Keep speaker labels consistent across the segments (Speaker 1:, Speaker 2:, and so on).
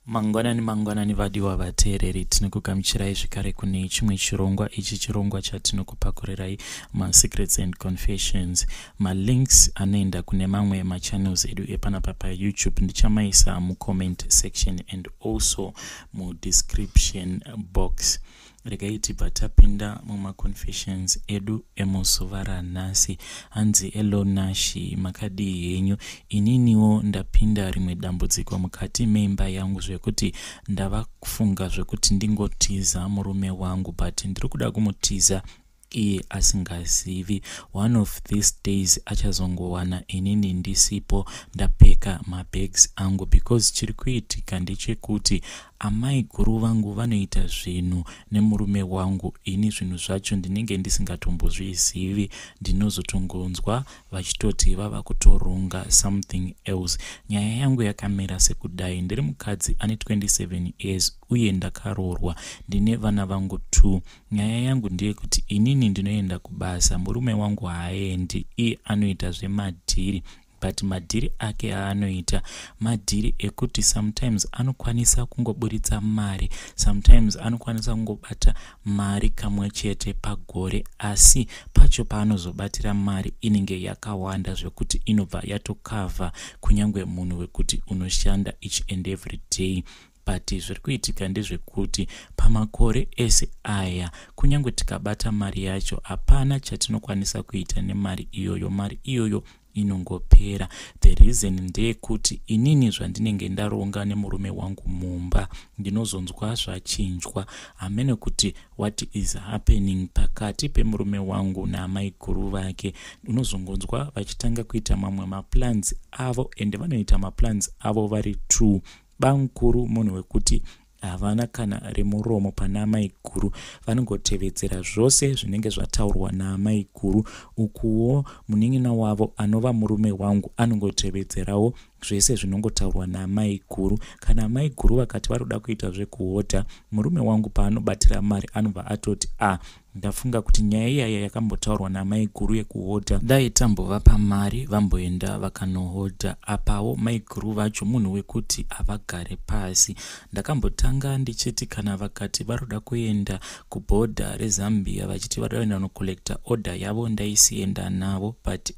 Speaker 1: Mangwanani mangwanani vadiwa vateereri, tinokugamuchirai zvekare kune chimwe chirongwa. Ichi chirongwa chatinokupakurirai masecrets and confessions. Malinks anoenda kune mamwe machannels edu epanapa paYouTube ndichamaisa mucomment section and also mudescription box. Regai tibva tapinda mumaconfessions edu emuzuva ranhasi. Hanzi, "Hello Nashi, makadii henyu? Ininiwo ndapinda rimwe dambudziko mukati meimba yangu zvekuti ndava kufunga zvekuti ndingotiza murume wangu, but ndiri kuda kumutiza iye asingazivi. One of these days achazongowana inini ndisipo, ndapeka mabags angu, because chiri kuitika ndechekuti amai guru vangu vanoita zvinhu nemurume wangu. Ini zvinhu zvacho ndinenge ndisingatombozvizivi. Ndinozotongonzwa vachitoti vava kutoronga something else. Nyaya yangu yakamira sekudai: ndiri mukadzi ane 27 years uye ndakaroorwa, ndine vana vangu 2. Nyaya yangu ndeyekuti inini ndinoenda kubasa, murume wangu haaendi. Iye anoita zvemadhiri, but madhiri ake aanoita madhiri ekuti sometimes anokwanisa kungoburitsa mari, sometimes anokwanisa kungobata mari kamwe chete pagore, asi pacho paanozobatira mari inenge yakawanda zvekuti inobva yatokavha kunyange munhu wekuti unoshanda each and every day. But zviri kuitika ndezvekuti pamakore ese aya, kunyange tikabata mari yacho, hapana chatinokwanisa kuita nemari iyoyo. Mari iyoyo inongopera. The reason ndeyekuti inini zvandinenge ndaronga nemurume wangu mumba, ndinozonzwa zvachinjwa. Hamene kuti what is happening pakati pemurume wangu naamai guru vake. Unozongonzwa vachitanga kuita mamwe maplans avo, ende vanoita maplans avo vari two. Bamukuru munhu wekuti havana kana remuromo pana amai guru, vanongotevedzera zvose zvinenge zvataurwa naamai guru. Ukuwo munin'ina wavo anova murume wangu anongotevedzerawo zvese zvinongotaurwa naamai guru. Kana amai guru vakati vari kuda kuita zvekuhodha, murume wangu paanobatira mari anobva atoti, 'A ah, ndafunga kuti nyaya iyaya yakambotaurwa naamai guru yekuhodha, dai tambovapa mari vamboenda vakanohodha.' Apawo mai guru vacho munhu wekuti havagare pasi. Ndakambotanga ndichiti kana vakati varoda kuenda kubhodha reZambia, vachiti varoda kuenda kunocollecta order yavo, ndaisienda navo, but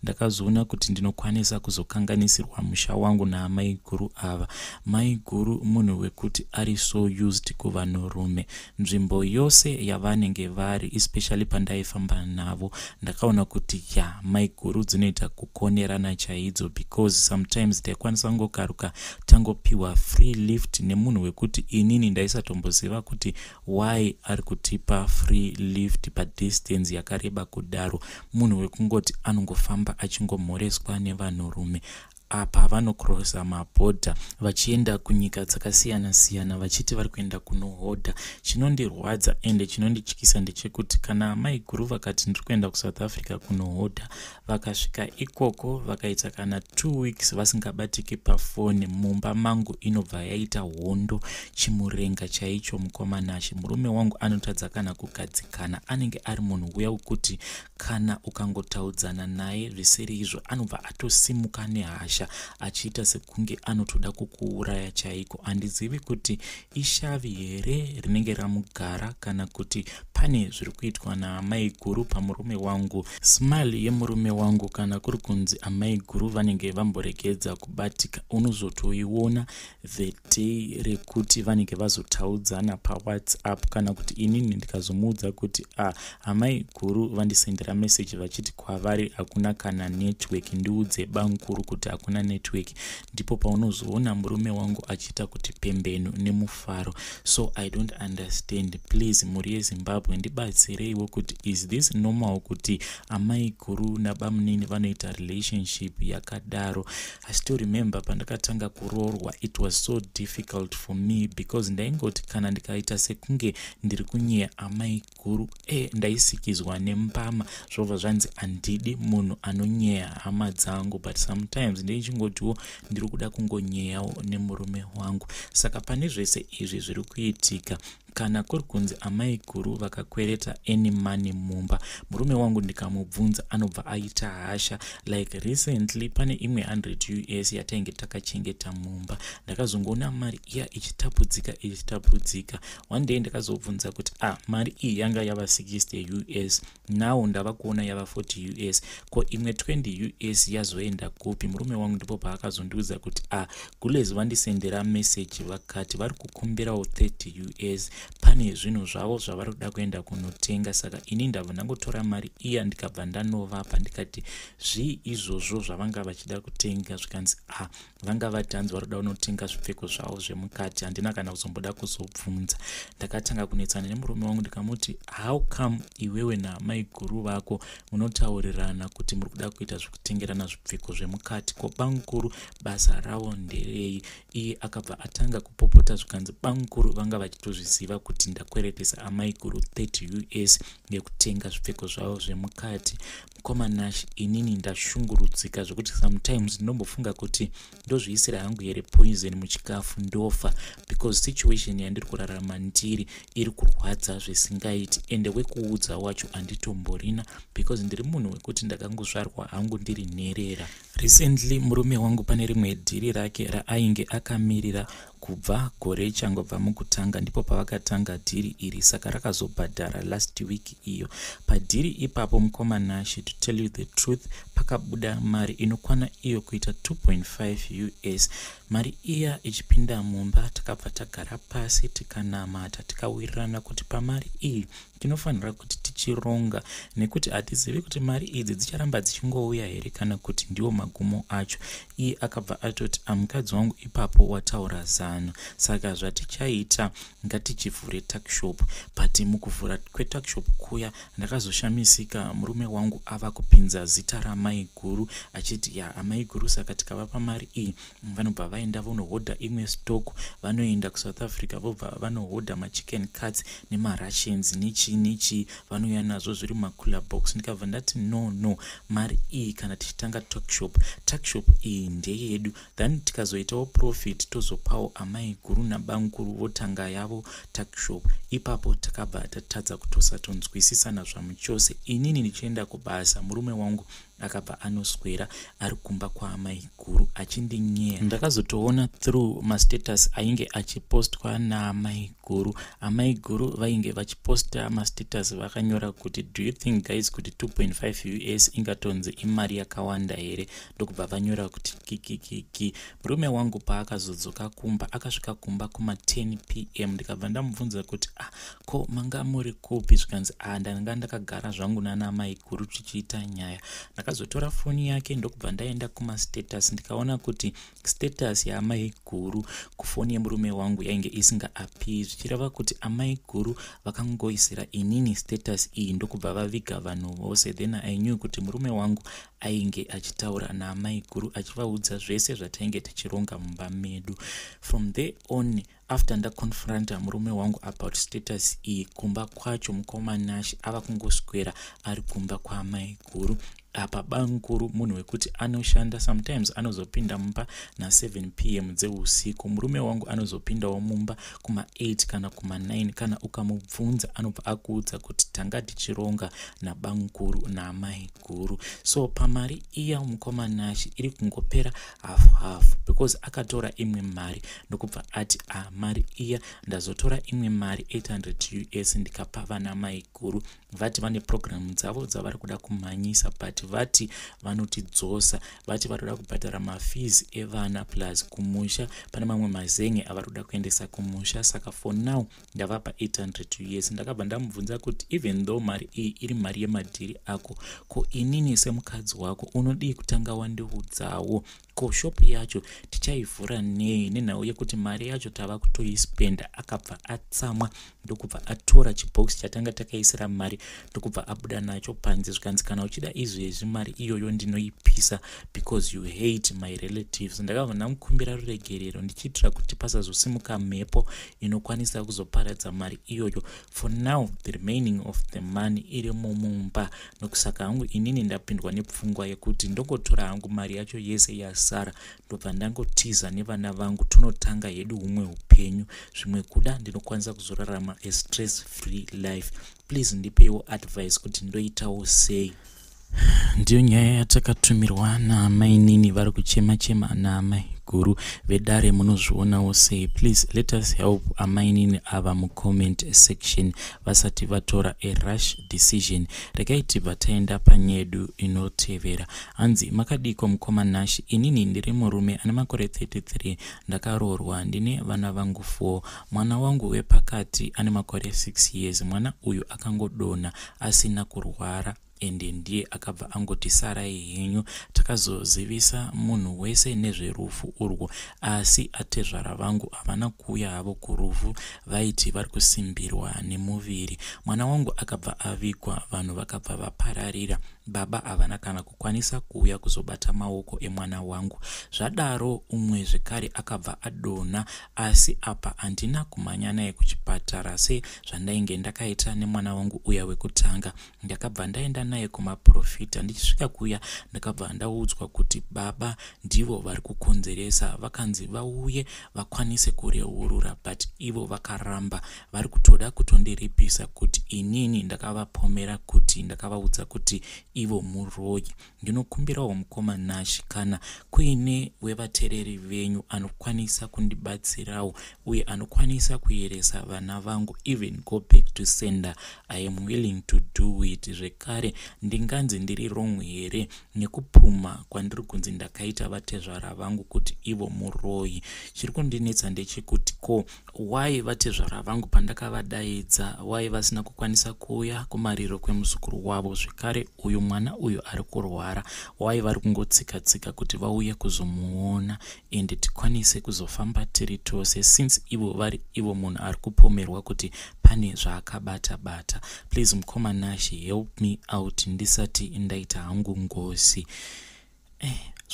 Speaker 1: ndakazoona kuti ndinokwanisa kuzokanganisirwa musha wangu naamai guru ava. Mai guru munhu wekuti ari so used kuvanhurume nzvimbo yose yavanenge vari. Especially pandaifamba navo, ndakaona kuti ya, mai guru dzinoita kukonerana chaidzo, because sometimes taikwanisa kungokaruka tangopiwa free lift nemunhu wekuti inini ndaisatomboziva kuti why ari kutipa free lift padistance yakareba kudaro. Munhu wekungoti anongofamba achingomhoreswa nevanhurume. Apa vanokrosa mabhodha vachienda kunyika dzakasiyana-siyana vachiti vari kuenda kunohodha. Chinondirwadza ende chinondityisa ndechekuti kana mai guru vakati ndiri kuenda kuSouth Africa kunohodha, vakasvika ikoko vakaita kana 2 weeks vasingabatiki pafoni, mumba mangu inobva yaita hondo, chimurenga chaicho. Mukomanashe, murume wangu anotadza kana kugadzikana. Anenge ari munhu uya wekuti kana ukangotaudzana naye zvisiri izvo, anobva atosimuka nehasha achiita sekunge anotoda kukuuraya chaiko. Handizivi kuti ishavi here rinenge ramugara kana kuti pane zviri kuitwa naamai guru pamurume wangu. Smile yemurume wangu kana kuri kunzi amai guru vanenge vamboregedza kubatika, unozotoiona the day rekuti vanenge vazotaudzana paWhatsApp, kana kuti inini ndikazomuudza kuti, "A ah, amai guru vandisendera meseji vachiti kwavari hakuna kana network, ndiudze bamukuru kuti hakuna network," ndipo paunozoona murume wangu achiita kuti pembeno nemufaro. So I don't understand. Please, mhuri yeZimbabwe, ndibatsireiwo kuti is this normal kuti amai guru nabamunini vanoita relationship yakadaro? I still remember pandakatanga kuroorwa, it was so difficult for me because ndaingoti kana ndikaita sekunge ndiri kunyeya amai guru, ndaisikizwa nembama, zvobva zvanzi handidi munhu anonyeya hama dzangu. But sometimes ndichingotiwo ndiri kuda kungonyeyawo nemurume wangu. Saka pane zvese izvi zviri kuitika. Kana kuri kunzi amaiguru vakakwereta any money mumba, murume wangu ndikamubvunza anobva aita hasha. Like recently pane imwe 100 US yatainge takachengeta mumba. Ndakazongoona mari iya ichitapudzika, ichitapudzika. One day ndakazobvunza kuti, "Ah, mari iyi yanga yava 60 US, now ndava kuona yava 40 US, ko imwe 20 US yazoenda kupi?" Murume wangu ndipo paakazondiudza kuti, "Ah, gules vandisendera message, vakati vari kukumbirawo 30 US, pane zvinhu zvavo zvavari kuda kuenda kunotenga." Saka ini ndabva ndangotora mari iya, ndikabva ndanovapa. Ndikati, "Zvii izvozvo zvavanga vachida kutenga?" Zvikanzi, "Ah, vanga vatanzi vari kuda kunotenga zvipfeko zvavo zvemukati." Handina kana kuzomboda kuzobvunza. Ndakatanga kunetsana nemurume wangu, ndikamuti, "How come iwewe namaiguru vako munotaurirana kuti muri kuda kuita zvekutengerana zvipfeko zvemukati? Ko bamukuru basa ravo nderei?" Iye akabva atanga kupopota, zvikanzi bamukuru vanga vachitozviziva kuti ndakweretesa amaiguru 30 US yekutenga zvipfeko zvavo zvemukati. Mukoma Nash, inini ndashungurudzika zvekuti sometimes ndinombofunga kuti ndozviisira hangu here poison muchikafu ndofa, because situation yandiri kurarama ndiri iri kurwadza zvisingaiti. Ende wekuudza wacho handitomborina, because ndiri munhu wekuti ndakangozvarwa hangu ndiri nherera. Recently murume wangu pane rimwe dhiri rake raainge akamirira kubva gore ichangobva mukutanga, ndipo pavakatanga dhiri iri. Saka rakazobhadhara last week iyo. Padhiri ipapo, mukoma Nashi, to tell you the truth, pakabuda mari inokwana iyo kuita 2.5 US. Mari iya ichipinda mumba, takabva tagara pasi, tikanamata, tikawirirana kuti pamari iyi tinofanira kuti tichironga, nekuti hatizivi kuti mari idzi dzicharamba dzichingouya here kana kuti ndiwo magumo acho. Iye akabva atoti, "Amukadzi wangu, ipapo wataura zano. Saka zvatichaita, ngatichivhure tuckshop." But mukuvhura kwetuckshop kuya, ndakazoshamisika murume wangu ava kupinza zita ramaiguru achiti, "Ya, amaiguru, saka tikavapa mari iyi vanobva vaenda vonohodha imwe stock, vanoenda kuSouth Africa, vobva vanohodha machicken cuts nemaRussians nechii nechii, vanouya nazvo zviri mumacooler box." Ndikabva ndati, No, mari iyi kana tichitanga tuckshop, tuckshop iyi ndeyedu. Then tikazoitawo profit, tozopawo amaiguru nabamukuru, votanga yavo tuckshop." Ipapo takabva tatadza kutosatonzwisisana zvamuchose. Inini ndichienda kubasa, murume wangu akabva anoswera ari kumba kwaamaiguru achindinyera. Ndakazotoona through mastatus ainge achipostwa naamaiguru. Amaiguru vainge vachiposta mastatus vakanyora kuti, "Do you think guys kuti 2.5 US ingatonzi imari yakawanda here?" Ndokubva vanyora kuti kikikiki. Murume wangu paakazodzoka kumba, akasvika kumba kuma10 p.m. Ndikabva ndamubvunza kuti, "Ah, ko manga muri kupi?" Zvikanzi, "Ah, ndanga ndakagara zvangu nana maiguru tichiita nyaya." Ndakazotora foni yake, ndokubva ndaenda kumastatus, ndikaona kuti status yaamaiguru kufoni yemurume wangu yainge isingaapii, zvichireva kuti amaiguru vakangoisira inini status iyi, ndokubva vaviga vanhu vose. Then I knew kuti murume wangu ainge achitaura naamaiguru, achivaudza zvese zvatainge tichironga mumba medu. From there on, after ndaconfronta murume wangu about status iyi, kumba kwacho, mukoma Nash, ava kungoswera ari kumba kwaamaiguru. Apa bamukuru munhu wekuti anoshanda, sometimes anozopinda mumba na7 p.m. dzeusiku. Murume wangu anozopindawo mumba kuma8 kana kuma9. Kana ukamubvunza, anobva akuudza kuti tanga tichironga nabamukuru naamaiguru. So pamari iya, mukoma Nashi, iri kungopera hafu hafu, because akatora imwe mari, ndokubva ati, "A, mari iya ndazotora imwe mari 800 US, ndikapa vana maiguru. Vati vane purogiramu dzavo dzavari kuda kumhanyisa, but vati vanotidzosa. Vati vari kuda kubhadhara mafees evana, plus kumusha pane mamwe mazenge avari kuda kuendesa kumusha. Saka for now ndavapa 800 US." Ndakabva ndamubvunza kuti, "Even though mari iyi iri mari yemadhiri ako, ko inini semukadzi wako unodii kutanga wandiudzawo? Ko shopu yacho tichaivhura nei, nenhau yekuti mari yacho tava kutoispenda?" Akabva atsamwa, ndokubva atora chibhokisi chatanga takaisira mari, ndokubva abuda nacho panze, zvikanzi, "Kana uchida izvezvi, mari iyoyo ndinoipisa, because you hate my relatives." Ndakabva ndamukumbira ruregerero, ndichiitira kuti pasazosimuka mhepo inokwanisa kuzoparadza mari iyoyo. For now the remaining of the money iri mumumba. Nokusaka hangu inini ndapindwa nepfungwa. nepfungwa yekuti ndongotora hangu mari yacho yese yasara ndobva ndangotiza nevana vangu tonotanga hedu humwe upenyu. Zvimwe kuda ndinokwanisa kuzorarama a stress free life. Please ndipeiwo advice kuti ndoitawo sei. Ndiyo nyaya yatakatumirwa naamainini vari kuchema chema naamai guru vedare. Munozvionawo sei? Please let us help amainini ava mucomment section vasati vatora a rush decision. Regai tibva taenda panyedu inotevera. Hanzi makadiko mukoma Nashi? Inini ndiri murume ane makore 33, ndakaroorwa, ndine vana vangu 4. Mwana wangu wepakati ane makore 6 years. Mwana uyu akangodonha asina kurwara ende ndiye akabva angoti sarai henyu. Takazozivisa munhu wese nezverufu urwu, asi atezvara vangu havana kuuya havo kurufu, vaiti vari kusimbirwa nemuviri. Mwana wangu akabva avigwa, vanhu vakabva vapararira. Baba havana kana kukwanisa kuuya kuzobata maoko emwana wangu. Zvadaro umwe zvekare akabva adonha, asi apa handina kumhanya naye kuchipatara sezvandainge ndakaita nemwana wangu uya wekutanga. Ndakabva ndaenda naye kumaprofita. Ndichisvika kuya ndakabva ndaudzwa kuti baba ndivo vari kukonzeresa. Vakanzi vauye vakwanise kureurura, but ivo vakaramba. Vari kutoda kutondiripisa kuti inini ndakavapomera kuti ndakavaudza kuti ivo muroyi. Ndinokumbirawo mukoma Nashi, kana kuine wevateereri venyu anokwanisa kundibatsirawo uye anokwanisa kuyeresa vana vangu, even go back to sender, I am willing to do it. Zvekare ndinganzi ndiri wrong here nekupuma kwandiri kunzi ndakaita vatezvara vangu kuti ivo muroyi? Chiri kundinetsa ndechekuti ko why vatezvara vangu pandakavadaidza, why vasina kukwanisa kuuya kumariro kwemuzukuru wavo? Zvekare uyu mwana uyu ari kurwara, why vari kungotsika-tsika kuti vauye kuzomuona ende tikwanise kuzofamba tiri tose, since ivo vari ivo munhu ari kupomerwa kuti pane zvaakabata bata? Please mukoma Nashi, help me out ndisati ndaita hangu ngozi.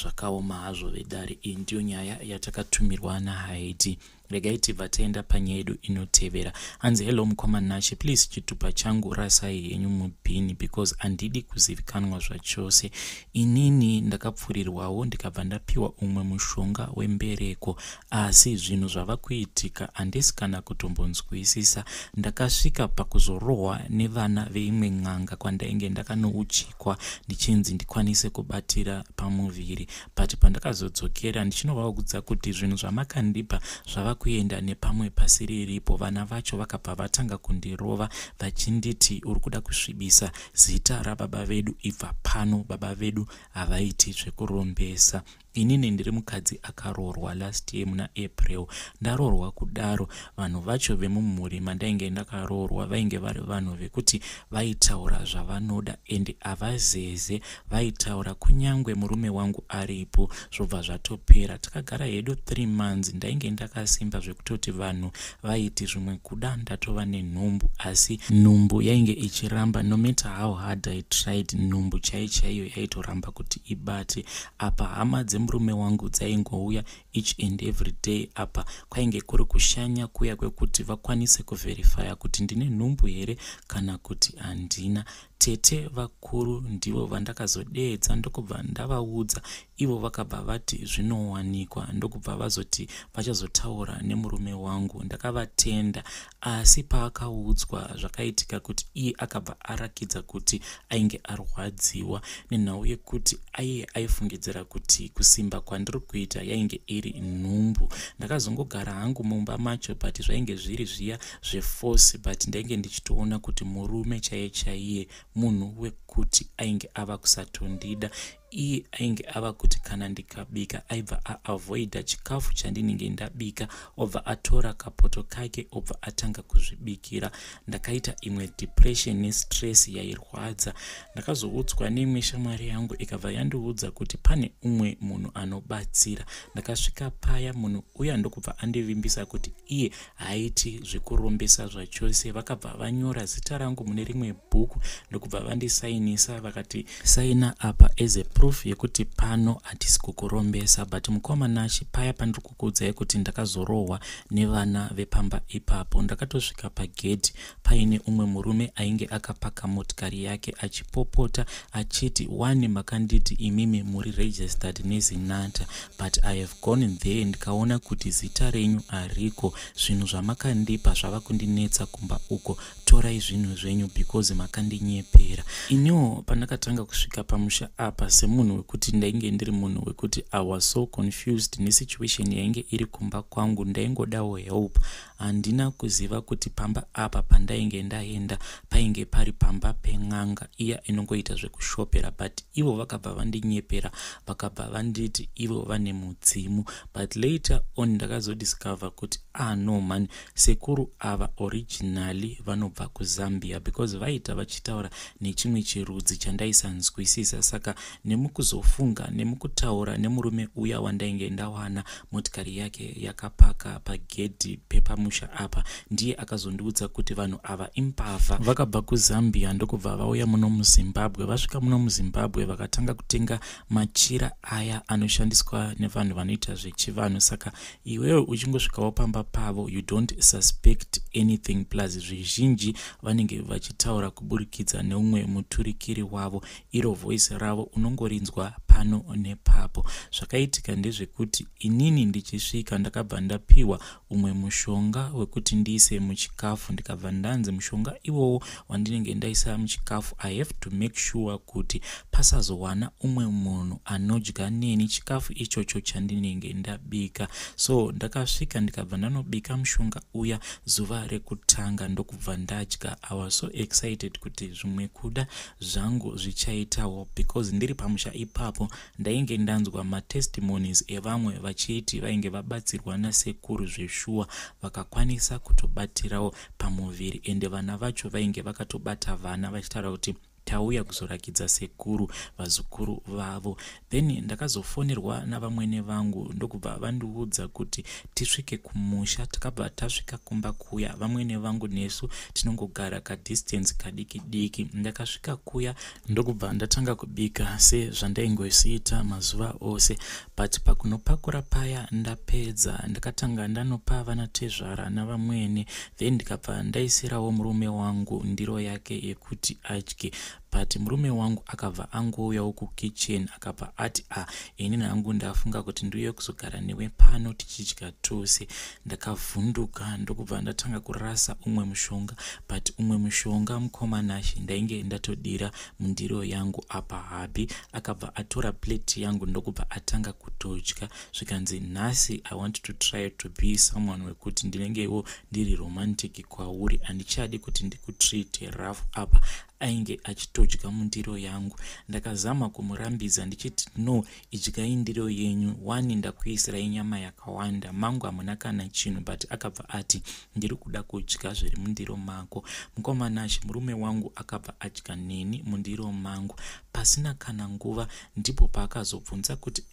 Speaker 1: Zvakaoma hazvo vedare. Iyi ndiyo nyaya yatakatumirwa naHaiti. Regai tibva taenda panyaya yedu inotevera. Hanzi hello mukoma Nashe, please chitupa changu rasai henyu mubhini because handidi kuzivikanwa zvachose. Inini ndakapfurirwawo ndikabva ndapiwa umwe mushonga wembereko, asi zvinhu zvava kuitika handisi kana kutombonzwisisa. Ndakasvika pakuzorohwa nevana veimwe n'anga kwandainge ndakanouchikwa ndichinzi ndikwanise kubatira pamuviri, but pandakazodzokera ndichinovaudza kuti zvinhu zvamakandipa zvava kuenda nepamwe pasiriripo, vana vacho vakabva vatanga kundirova vachinditi uri kuda kusvibisa zita rababa vedu, ibva pano, baba vedu havaiti zvekurombesa. Inini ndiri mukadzi akaroorwa last year muna April. Ndaroorwa kudaro, vanhu vacho vemumhuri mandainge ndakaroorwa vainge vari vanhu vekuti vaitaura zvavanoda ende havazeze. Vaitaura kunyangwe murume wangu aripo, zvobva zvatopera. Takagara hedu 3 months, ndainge ndakasimba zvekutoti vanhu vaiti zvimwe kuda ndatova nenhumbu, asi nhumbu yainge ichiramba. No matter how hard I tried, nhumbu chai chaiyo yaitoramba kuti ibate. Apa hama dzemurume wangu dzaingouya each and every day. Apa kwainge kuri kushanya kuya kwekuti vakwanise kuverifya kuti ndine nhumbu here kana kuti handina. Tete vakuru ndivo vandakazodeedza ndokubva ndavaudza. Ivo vakabva vati zvinowanikwa, ndokubva vazoti vachazotaura nemurume wangu. Ndakavatenda, asi paakaudzwa zvakaitika kuti iye akabva arakidza kuti ainge arwadziwa nenhau yekuti aiye aifungidzira kuti kusimba kwandiri kuita yainge iri nhumbu. Ndakazongogara hangu mumba macho, but zvainge zviri zviya zveforce, but ndainge ndichitoona kuti murume chaiye chaiye munhu wekuti ainge ava kusatondida. Iye ainge ava kuti kana ndikabika aibva aavoida chikafu chandinenge ndabika, obva atora kapoto kake obva atanga kuzvibikira. Ndakaita imwe depression nestress yairwadza. Ndakazoudzwa neimwe shamwari yangu, ikabva yandiudza kuti pane umwe munhu anobatsira. Ndakasvika paya, munhu uya ndokubva andivimbisa kuti iye haaiti zvekurombesa zvachose. Vakabva vanyora zita rangu mune rimwe bhuku ndokubva vandisainisa, vakati saina apa as a Proof yekuti pano hatisi kukurombesa. But mukoma Nashe, paya pandiri kukuudzai kuti ndakazorohwa nevana vepamba ipapo, ndakatosvika pagedhi paine umwe murume ainge akapaka motikari yake achipopota achiti, "Wani makanditi imimi muri registered neZinatha, but I have gone there ndikaona kuti zita renyu hariko. Zvinhu zvamakandipa zvava kundinetsa kumba uko. Torai zvinhu zvenyu because makandinyepera." Iniwo pandakatanga kusvika pamusha apa, semunhu wekuti ndainge ndiri munhu wekuti I was so confused nesituation yainge iri kumba kwangu, ndaingodawo help. Handina kuziva kuti pamba apa pandainge ndaenda painge pari pamba pen'anga iya inongoita zvekushopera. But ivo vakabva vandinyepera, vakabva vanditi ivo vane mudzimu. But later on ndakazodiscover kuti, ah no man, sekuru ava originally vanobva kuZambia, because vaita vachitaura nechimwe chirudzi chandaisanzwisisa. Saka nemukuzofunga nemukutaura nemurume uya wandainge ndawana motikari yake yakapaka pagedhi pepamusha apa, ndiye akazondiudza kuti vanhu ava imbavha, vakabva kuZambia ndokubva vauya muno muZimbabwe. Vasvika muno muZimbabwe, vakatanga kutenga machira aya anoshandiswa nevanhu vanoita zvechivanhu. Saka iwewe uchingosvikawo pamba pavo, you don't suspect anything. Plus zvizhinji vanenge vachitaura kuburikidza neumwe muturikiri wavo. Iro voice ravo unongorinzwa pano nepapo. Zvakaitika ndezvekuti inini ndichisvika, ndakabva ndapiwa umwe mushonga wekuti ndiise muchikafu. Ndikabva ndanzi mushonga iwowo wandinenge ndaisa muchikafu, I have to make sure kuti pasazowana umwe munhu anodya neni chikafu ichocho chandinenge ndabika. So ndakasvika, ndikabva ndanobika mushonga uya zuva rekutanga, ndokubva ndadya. I was so excited kuti zvimwe kuda zvangu zvichaitawo, because ndiri pamusha ipapo ndainge ndanzwa matestimonies evamwe vachiti vainge vabatsirwa nasekuru zveshuwa, vakakwanisa kutobatirawo pamuviri, ende vana vacho vainge vakatobata vana vachitaura kuti tauya kuzorakidza sekuru vazukuru vavo. Then ndakazofonerwa navamwene vangu, ndokubva vandiudza kuti tisvike kumusha. Takabva tasvika kumba kuya. Vamwene vangu nesu tinongogara kadistance kadiki diki. Ndakasvika kuya, ndokubva ndatanga kubika sezvandaingosiita mazuva ose. But pakunopakura paya, ndapedza, ndakatanga ndanopa vanatezvara navamwene, then ndikabva ndaisirawo murume wangu ndiro yake yekuti adye. But murume wangu akabva angouyawo kukitchen, akabva ati, "A ah, ini hangu ndafunga kuti ndiuye kuzogara newe pano tichidya tose." Ndakavhunduka, ndokubva ndatanga kurasa umwe mushonga. But umwe mushonga, mukoma Nashe, ndainge ndatodira mundiro yangu. Apa hubby akabva atora plate yangu, ndokubva atanga kutodya. Zvikanzi, "Nhasi I want to try to be someone wekuti ndinengewo ndiri romantic kwauri. Handichadi kuti ndikutreat rough." Apa ainge achitodya mundiro yangu. Ndakazama kumurambidza ndichiti, "No, idyai ndiro yenyu wani, ndakuisirai nyama yakawanda, mangu hamuna kana chinhu." But akabva ati, "Ndiri kuda kudya zviri mundiro mako." Mukoma Nashe, murume wangu akabva adya neni mundiro mangu. Pasina kana nguva ndipo paakazobvunza kuti,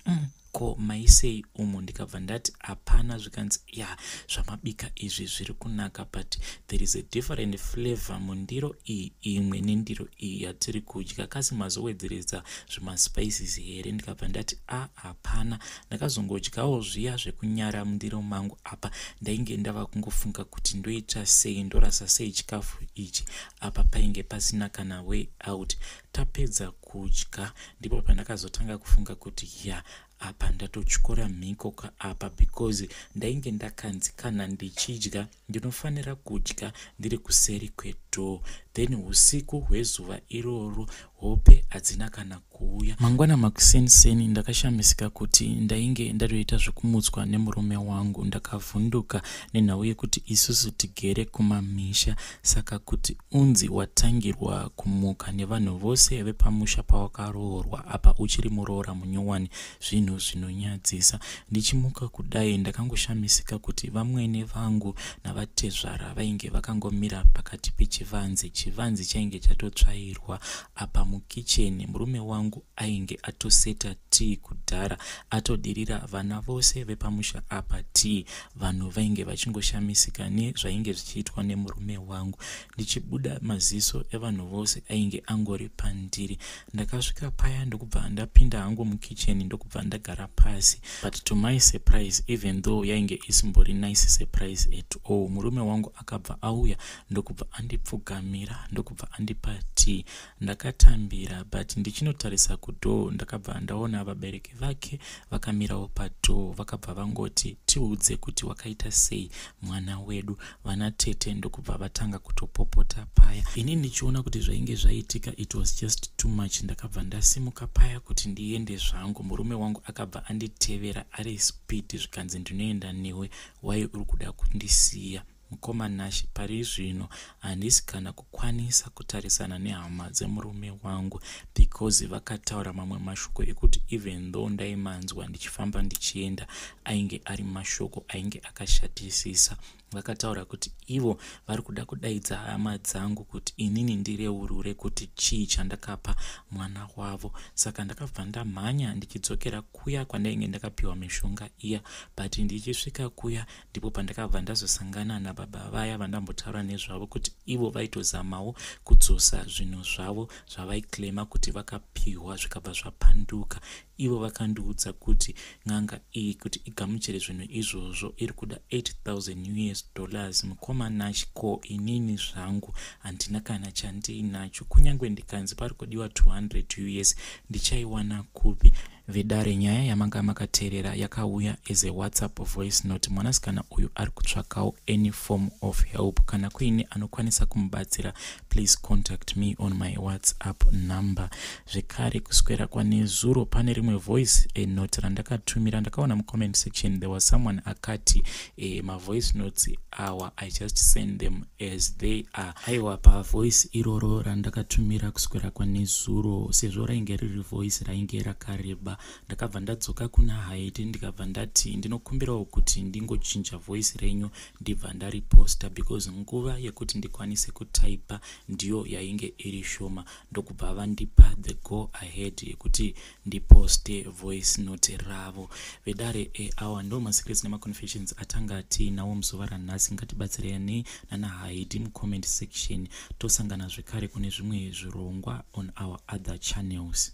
Speaker 1: ko maisei umu?" Ndikabva ndati, "Hapana." Zvikanzi, "Ya, zvamabika izvi zviri kunaka, but there is a different flavor mundiro iyi imwe nendiro iyi yatiri kudya. Kasi mazowedzeredza zvimaspices here?" Ndikabva ndati, "A, hapana." Ndakazongodyawo zviya zvekunyara mundiro mangu. Apa ndainge ndava kungofunga kuti ndoita sei, ndorasa sei chikafu ichi. Apa painge pasina kana way out. Tapedza kudya, ndipo pandakazotanga kufunga kuti, ya, apa ndatotyora mhiko kaapa, because ndainge ndakanzi kana ndichidya ndinofanira kudya ndiri kuseri kwedoor. Then usiku hwezuva iroro hope hadzina kana kuuya. Mangwana makuseniseni ndakashamisika kuti ndainge ndatoita zvekumutswa nemurume wangu. Ndakavhunduka nenhau yekuti isusu tigere kumamisha, saka kuti unzi watangirwa kumuka nevanhu vose vepamusha pawakaroorwa, apa uchiri muroora munyowani, zvinhu zvinonyadzisa. Ndichimuka kudai, ndakangoshamisika kuti vamwene vangu navatezvara vainge vakangomira pakati pechivanze. pachivanze. Chivanze chainge chatotsvairwa. Apa mukicheni murume wangu ainge atoseta tii kudhara, atodirira vana vose vepamusha apa tii. Vanhu vainge vachingoshamisika nezvainge zvichiitwa nemurume wangu. Ndichibuda maziso evanhu vose ainge angori pandiri. Ndakasvika paya ndokubva ndapinda hangu mukicheni, ndokubva ndagara pasi. But to my surprise, even though yainge isimbori nice surprise at all, murume wangu akabva auya, ndokubva andipfugamira, ndokubva andipa tii. Ndakatambira, but ndichinotarisa kudoor, ndakabva ndaona vabereki vake vakamirawo padoor. Vakabva vangoti, "Tiudze kuti wakaita sei mwana wedu." Vana tete ndokubva vatanga kutopopota paya. Ini ndichiona kuti zvainge zvaitika, it was just too much. Ndakabva ndasimuka paya kuti ndiende zvangu. Murume wangu akabva anditevera ari speed, zvikanzi, "Ndinoenda newe. Wai uri kuda kundisiya?" Mukoma Nashi, pari zvino handisi kana kukwanisa kutarisana nehama dzemurume wangu, because vakataura mamwe mashoko ekuti even though ndaimanzwa ndichifamba ndichienda, ainge ari mashoko ainge akashatisisa. Vakataura kuti ivo vari kuda kudaidza hama dzangu kuti inini ndireurure kuti chii chandakapa mwana wavo. Saka ndakabva ndamhanya ndichidzokera kuya kwandainge ndakapiwa mishonga iya. But ndichisvika kuya, ndipo pandakabva ndazosangana nababa vaya vandambotaura nezvavo, kuti ivo vaitozamawo kudzosa zvinhu zvavo zvavaiclaima kuti vakapiwa, zvikabva zvapanduka. Ivo vakandiudza kuti n'anga iyi, kuti igamuchire zvinhu izvozvo, iri kuda 8000 US dollars. Mukoma Nash, ko inini zvangu handina kana chandiinacho. Kunyange ndikanzi pari kudiwa 200 US, ndichaiwana kupi? Vedare, nyaya yamanga makateerera yakauya as a WhatsApp voice note. Mwanasikana uyu ari kutsvakawo any form of help. Kana kuine anokwanisa kumubatsira, please contact me on my WhatsApp number. Zvekare, kuswera kwanezuro pane rimwe voice note randakatumira. Ndakaona mucomment section there was someone akati mavoice notes awa, I just send them as they are. Aiwa, pavoice iroro randakatumira kuswera kwanezuro, sezvo rainge riri voice rainge rakareba, ndakabva ndadzoka kuna Haiti, ndikabva ndati ndinokumbirawo kuti ndingochinja voice renyu, ndibva ndariposta, because nguva yekuti ndikwanise kutaipa ndiyo yainge iri shoma. Ndokubva vandipa the go ahead yekuti ndiposte voice note ravo. Vedare, awa ndo masecrets nemaconfessions atanga tiinawo muzuva ranhasi. Ngatibatsirani nana Haiti mucomment section. Tosangana zvekare kune zvimwe zvirongwa on our other channels.